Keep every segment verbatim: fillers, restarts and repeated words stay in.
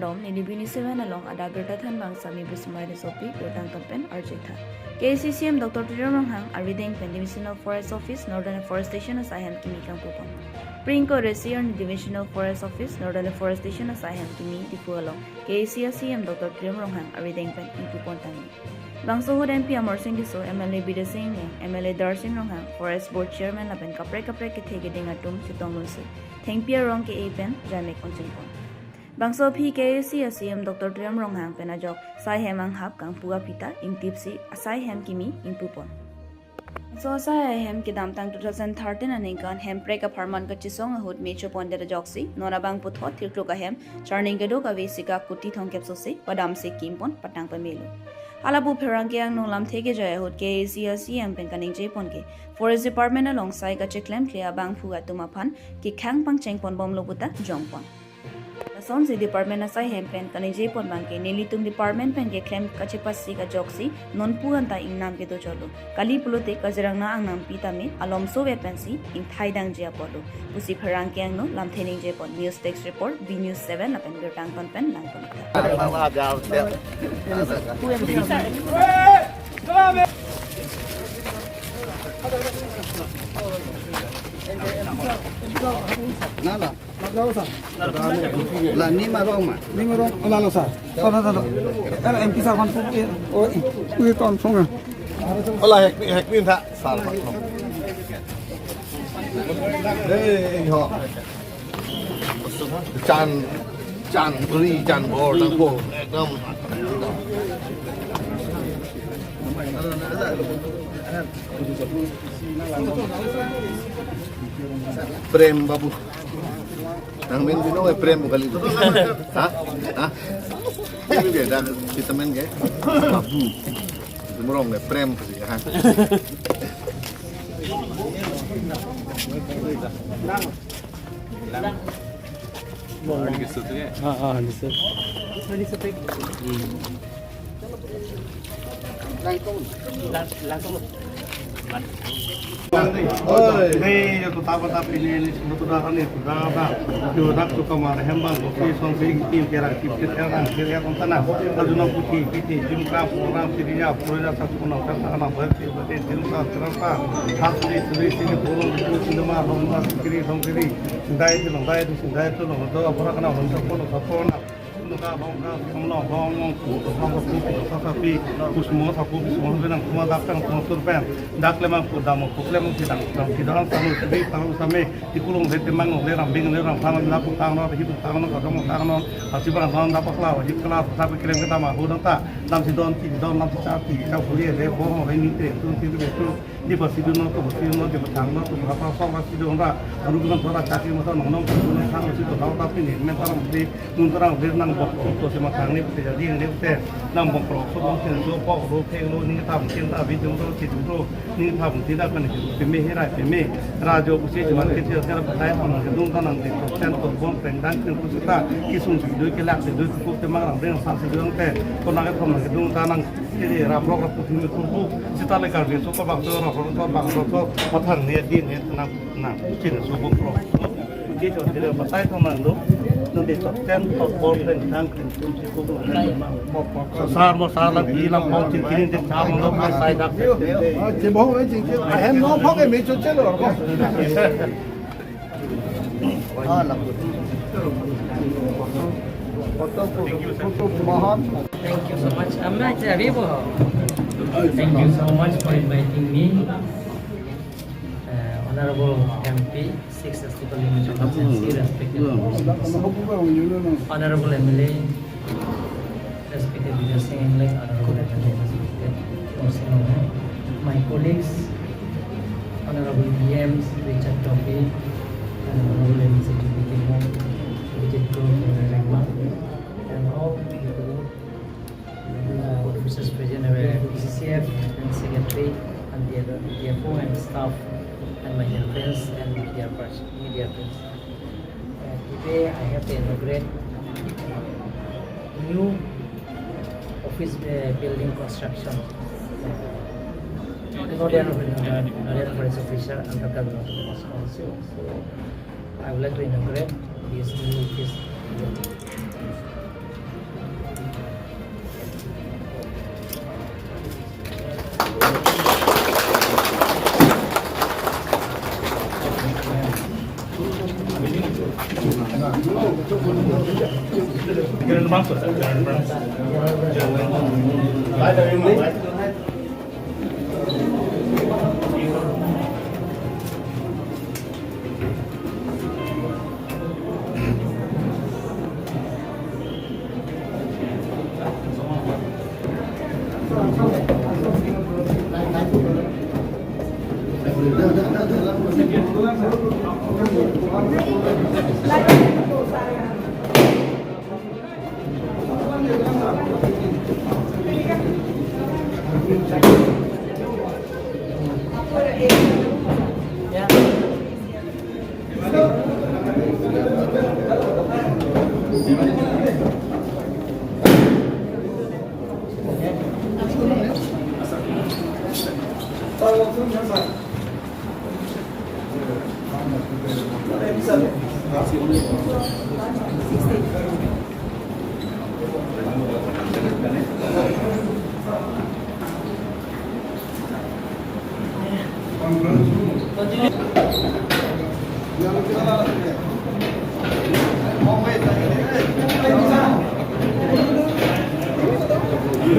Dom, Nilibini seven along adap birta thanbang Sami Bismai Resopi, birta angton pen arjutha. K A A C C M Doctor Tuliram Ronghang arideng pen Divisional Forest Office, Northern Afforestation asai hem kimi kangpupon. Pringko resi arni Divisional Forest Office, Northern Afforestation asai hem kimi Diphu along K A A C C M Doctor Tuliram Ronghang arideng pen ingpupon tanglo. Bangso ahut M P Amarsing Tisso, M L A Bidya Sing Engleng, M L A Darsing Ronghang, Forest Board Chairman lapen kaprek kaprek kethe keding atum chetong lunsi thengpi arong ke-e pen jamek onchengpon. Bangso aphi K A A C C M Doctor Tuliram Ronghang pen ajok sai hem anghap kangpu aphi ta ingtipsi asai hem kimi ingpupon. Bangso asai hem kedamtang two thousand thirteen aningkan Hemprek apharman kachesong ahut me chopondet ajoksi non abang puthot thirkluk ahem charning kedo kave sika kuti thomkep sose padamsi kimpon patang pamelo. Halapu pherangke angno lamthe kejai ahut K A A C C M pen kaningjepon ke Forest Department along sai kacheklemkle abangphu atum aphan kekhang pangchengponbomlo puta jongpon. Lasonsi department asai hem pen kaningjepon abangke nelitum department pen keklem kachepasik ajoksi nonpu anta ingnam kedo cholo. Kali pulote Kaziranga angnampi tame alomso ve pensi ingthai dangji apotlo pusi pherangke angno lamthe ningjepon. News Desk Report, B News seven lapen birta angton pen langpon. Nala. La ni ma rong ma. Ni ma rong, la lo sa. Sa, sa, sa, sa. Era M P sa kon pu, eh, oh, i, ui ton song ah. Ola hek, hek pin tha, sar pa. Eh, ho. Chan, chan, ri, chan, bor, tang po. Ekdom. Prem Babu. Nang min bino eh Prem kali tu. Ha? Ha? Ini dia dah kita main ke. Babu. Jumrong eh Prem kasi ha. Ah, ah, di sir. Oi. Hei, ya, tu tapa tapi ni, ni, tu dah kan ni, tu dah, dah. Yo, dak tu kamar, hembang, kopi, song, sing, tim, kerang, tim, kerang, kerang, kontan, ah. Lalu nak putih, putih, tim, kap, orang, siriya, pura, satu, enam, satu, enam, berarti, berarti, tim, kap, kerang, kap. Satu, satu, sini, pulung, pulung, sini, mah, dong, dong, kiri, dong, kiri. Sindai, tu, dong, dai, tu, sindai, tu, dong, dong, pura, kena, dong, dong, dong, dong, dong. Nungka bongka samlo bong bong ku ku bong ku ku sa sa pi ku sumo sa ku ku sumo benang kuma dak tang kuma tur pen dak lemang ku dam ku lemang si dang dang si dang samu si dang samu same si kulung le temang le rambing le rang pang la ku tang no hi ku tang no ka dong tang no asi bang dong dap kla wa hi kla sa pi klem ke dam hu dong ta dam si don si don dam si sa si sa ku le le bong le ni te tu si le tu. Di pasi dun no, tu pasi dun no, di patang no, tu papa song pasi dun ra. Anu bilang thora chakri masa nong nong tu nong thang si tu thang tapi ni men tarang di mun tarang di nang bok tu si matang ni pati jadi ni te nang bok pro so bok sin so bok ro theng lo ni tam kin ta bi dung ro si dung ro ni tam ti da kan ni peme hi rai peme. Rajo usi jaman ke tia kar patai pon ke dung ta nang di chen to bom peng dang chen tu si ta ki sung si dui ke lak si dui tu te mang rang deng sa si dung te ko nang ke thom nang ke dung ta nang Kiri raprok raprok ni tu tu sita le Karbi so ko bang so raprok so bang so so pathang ni din ni nang nang chin so bung prok. Ji so dire patai thong nang do. Tu de so ten to bor ten thang kin tum si ko so sar mo sar lang bi lang bor chin kin de sar mo lo sai dak. Che bong le chin che. Hem no phok e me cho che lo ko. Thank you so much. Amma, it's a river. Thank you so much for inviting me. Uh, Honorable M P, six District Parliament constituency, respected Honorable M L A, respected Leader Singh Engleng, Honorable M L A, respected Singh Engleng, my colleagues, Honorable E M Richard Tokbi, and Honorable M C J P Kimon, Abhijit Kro, Rengma, and all people, uh, officers present, our P C C F and secretary, and the other D F O and staff, and my dear friends and media pers-, media friends. Uh, today I have to inaugurate new office, uh, building construction. Northern, Northern Forest Officer under Government of West Council. So I would like to inaugurate this new office.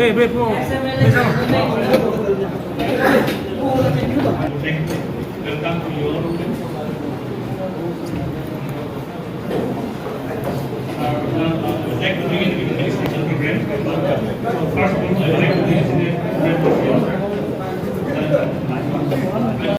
Wait, wait, wait. Welcome to your